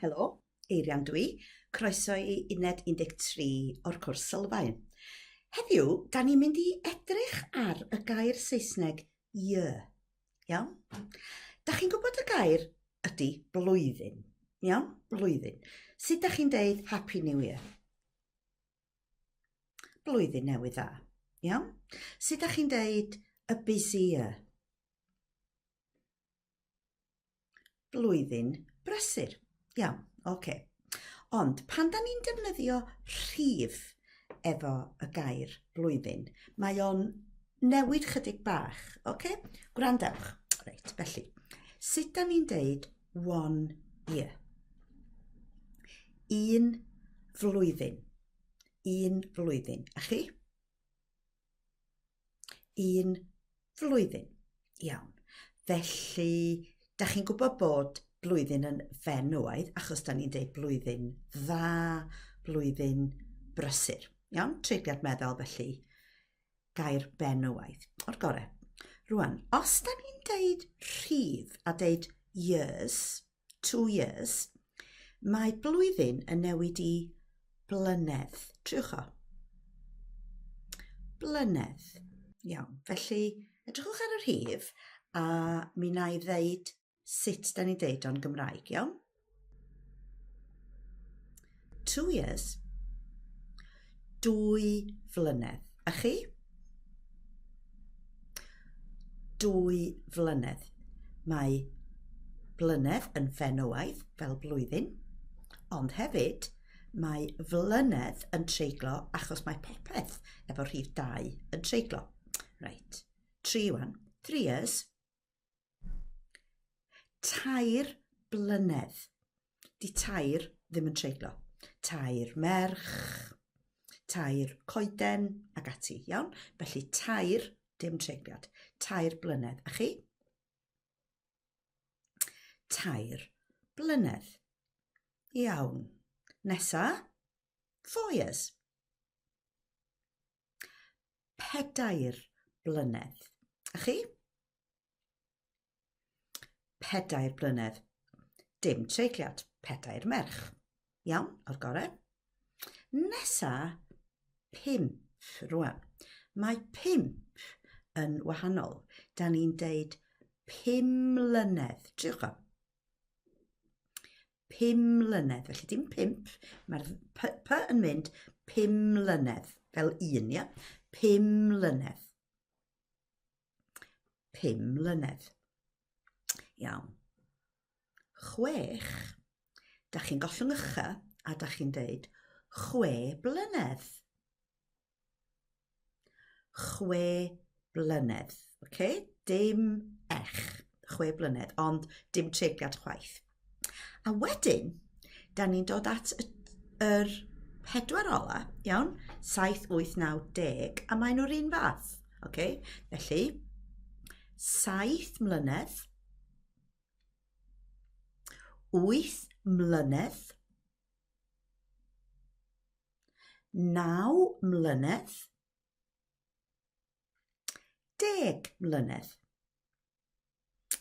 Helo, Eirian dwi. Croeso i uned 13 o'r cwrs sylfaen. Heddiw, da ni'n mynd i edrych ar y gair Saesneg year. Iawn? Da chi'n gwybod y gair ydy blwyddyn. Iawn? Blwyddyn. Sut da chi'n deud Happy New Year? Blwyddyn newydd dda. Iawn? Sut da chi'n deud a busy year? Blwyddyn brysur. Iawn, oce. Okay. Ond pan da ni'n defnyddio rhif efo y gair blwyddyn, mae o'n newid chydig bach, oce? Okay? Gwrandewch. Reit, felly, sut da ni'n deud one year? Un flwyddyn. Un flwyddyn. A chi? Un flwyddyn. Iawn. Felly, da chi'n gwybod bod blwyddyn yn fenywaidd, achos da ni'n deud blwyddyn dda, blwyddyn brysur. Iawn? Treigliad meddal, felly, gair benywaidd. O'r gore. Rwan, os da ni'n deud rhif a deud years, 2 years, mae blwyddyn yn newid i blynedd. Triwch o. Blynedd. Iawn. Felly, edrychwch ar y rhif a mi wna i ddeud sut da ni'n deud o'n Gymraeg, iawn? 2 years. 2 flynedd. A chi? 2 flynedd. Mae blynedd yn fenywaidd fel blwyddyn, ond hefyd mae flynedd yn treiglo achos mae popeth efo rhif 2 yn treiglo. Reit, 3 wan. 3 years. 3 blynedd. Di tair ddim yn treiglo. Tair merch, tair coeden ac ati, iawn? Felly tair, dim treigliad. 3 blynedd. A chi? 3 blynedd. Iawn. Nesa, 4 years. 4 blynedd. A chi? 4 blynedd. Dim treigliad. Pedair merch. Iawn, o'r gorau. Nesa, 5 rwan. Mae 5 yn wahanol. Da ni'n deud 5 mlynedd. Triwch o. 5 mlynedd. Felly dim 5. Mae'r p, p yn mynd 5 mlynedd. Fel un, ia? 5 mlynedd. 5 mlynedd. Iawn. 6. Da chi'n gollwng y ch a da chi'n deud 6 blynedd. 6 blynedd. Okay? Dim ech. 6 blynedd, ond dim treigliad chwaith. A wedyn, da ni'n dod at y, yr pedwar ola, iawn? 7, 8, 9, 10, a maen nhw'r un fath. Okay? Felly, 7 mlynedd, 8 mlynedd, 9 mlynedd, 10 mlynedd.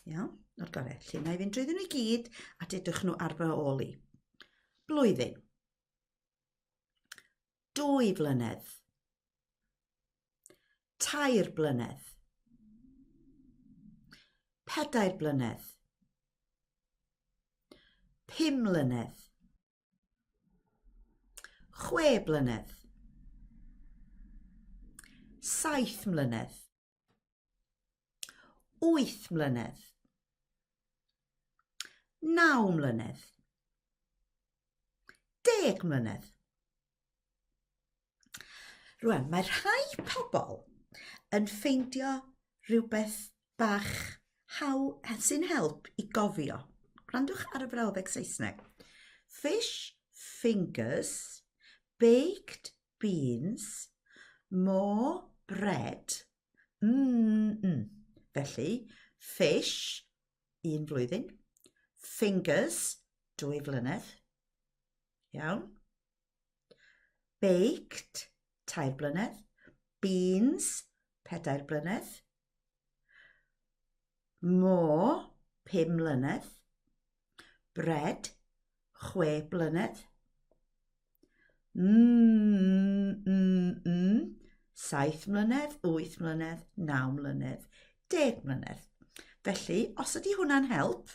Iawn, o'r gorau. Felly, na i fynd drwyddyn nhw i gyd a dudwch nhw ar fy ôl i. Blwyddyn. 2 flynedd. 3 blynedd. 4 blynedd. 5 mlynedd. 6 blynedd. 7 mlynedd. 8 mlynedd. 9 mlynedd. 10 mlynedd. Rwan, mae rhai pobl yn ffeindio rhywbeth bach haw, sy'n help i gofio. Gwrandwch ar y frawddeg Saesneg. Fish fingers, baked beans, more bread, mm. Felly, fish, un flwyddyn, fingers, 2 flynedd. Iawn. Baked, 3 blynedd. Beans, 4 blynedd. More, 5 mlynedd. Bread, Chwe blynedd. Mm, mm, mm. Saith mlynedd, wyth mlynedd, naw mlynedd, deg mlynedd. Felly, os ydy hwnna'n help,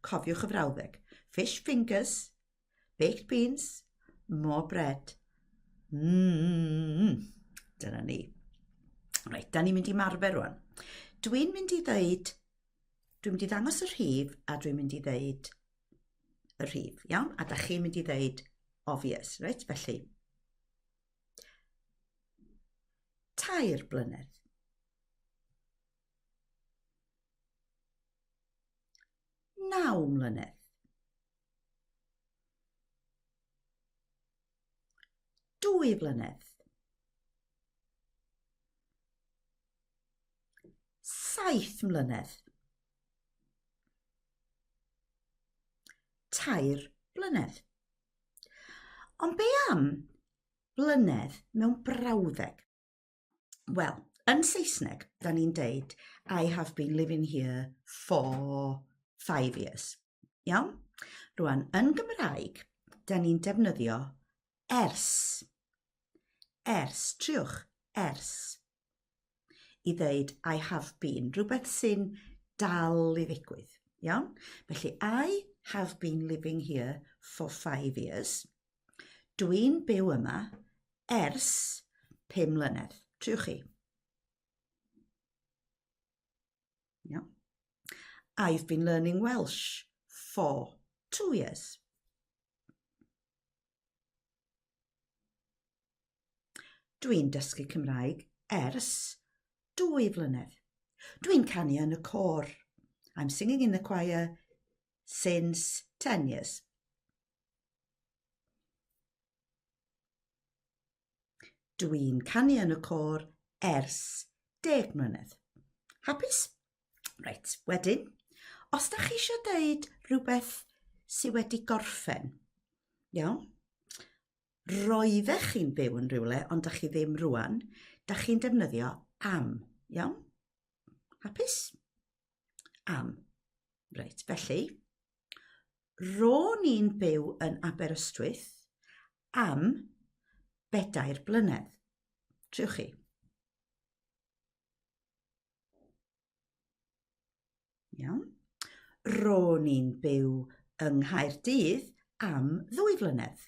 cofiwch y frawddeg. Fish fingers, baked beans, more bread. Mm, dyna ni. Reit, da ni'n mynd i marfer rwan. Dwi'n mynd i ddeud, dwi'n mynd i ddangos y rhif a dwi'n mynd i ddeud y rhif, iawn? A da chi'n mynd i ddeud obvious, reit? Felly, tair blynedd. Naw mlynedd. Dwy flynedd. Saith mlynedd. Tair blynedd. Ond be am blynedd mewn brawddeg? Wel, yn Saesneg, da ni'n deud, I have been living here for five years. Iawn? Rwan, yn Gymraeg, da ni'n defnyddio ers. Ers, triwch, ers. I ddeud I have been, rhywbeth sy'n dal i ddigwydd. Iawn? Felly, I have been living here for five years. Dwi'n byw yma ers pum mlynedd. Triwch chi. Yeah. I've been learning Welsh for two years. Dwi'n dysgu Cymraeg ers dwy flynedd. Dwi'n canu yn y côr. I'm singing in the choir since 10 years. Dwi'n canu yn y côr ers deg mlynedd. Hapus? Reit, wedyn, os da chi eisiau deud rhywbeth sydd wedi gorffen, iawn? Roeddech chi'n byw yn rhywle, ond da chi ddim rwan, da chi'n defnyddio am, iawn? Hapus? Am. Reit, felly, Ro'n i'n byw yn Aberystwyth am bedair blynedd. Triwch chi. Iawn. Ro'n i'n byw yng Nghaerdydd am ddwy flynedd.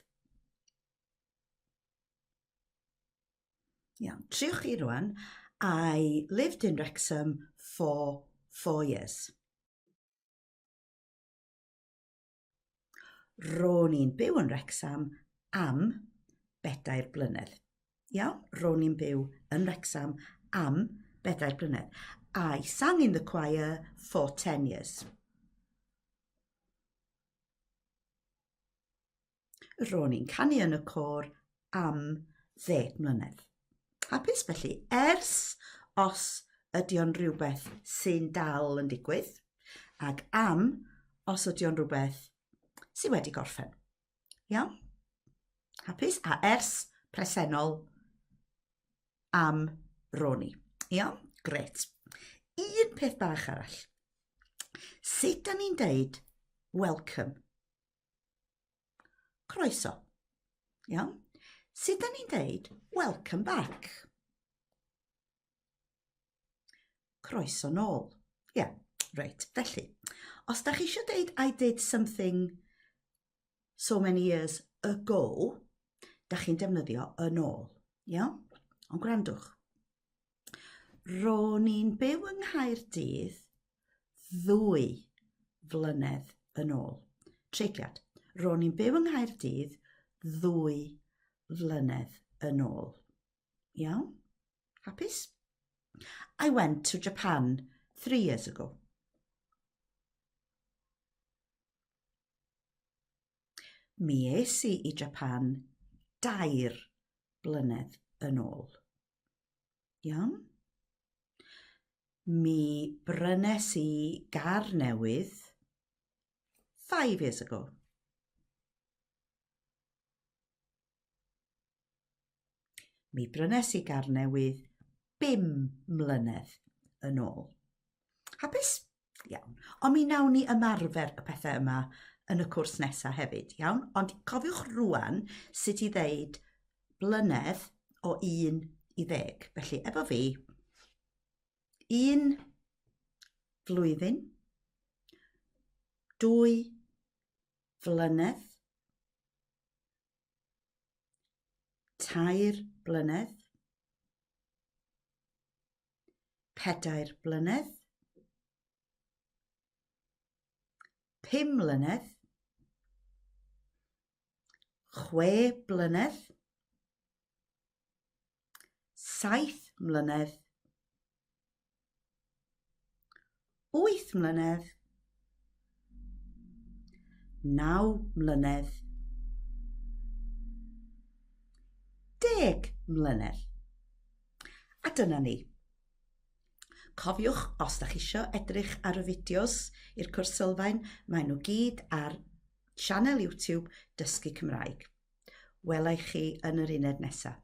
Iawn, triwch chi rwan. I lived in Wrexham for four years. Ro'n i'n byw yn Wrecsam am bedair blynedd. Iawn? Ro'n i'n byw yn Wrecsam am bedair blynedd. I sang in the choir for 10 years. Ro'n i'n canu yn y côr am ddeg mlynedd. Hapus felly, ers os ydy o'n rhywbeth sy'n dal yn digwydd, ac am os ydy o'n rhywbeth sydd wedi gorffen. Iawn? Hapus? A ers presennol am ro'n i. Iawn? Gret. Un peth bach arall. Sut da ni'n deud welcome? Croeso. Iawn? Sut da ni'n deud welcome back? Croeso nôl. Ie, yeah, reit. Felly, os da chi eisiau deud I did something so many years ago, da chi'n defnyddio yn ôl. Iawn? Ond gwrandwch. Ro'n i'n byw yng Nghaerdydd ddwy flynedd yn ôl. Treigliad. Ro'n i'n byw yng Nghaerdydd ddwy flynedd yn ôl. Iawn? Hapus? I went to Japan three years ago. Mi es i i Japan dair blynedd yn ôl. Iawn? Mi brynes i gar newydd five years ago. Mi brynes i gar newydd bum mlynedd yn ôl. Hapus? Iawn. Ond mi nawn ni ymarfer y pethau yma yn y cwrs nesaf hefyd, iawn? Ond cofiwch rwan sut i ddeud blynedd o 1 i 10. Felly, efo fi, un flwyddyn, dwy flynedd, tair blynedd, pedair blynedd, 5 mlynedd, 6 blynedd, 7 mlynedd, 8 mlynedd, 9 mlynedd, 10 mlynedd. A dyna ni. Cofiwch, os da chi isio edrych ar y fideos i'r cwrs sylfaen, maen nhw gyd ar sianel YouTube Dysgu Cymraeg. Wela i chi yn yr uned nesaf.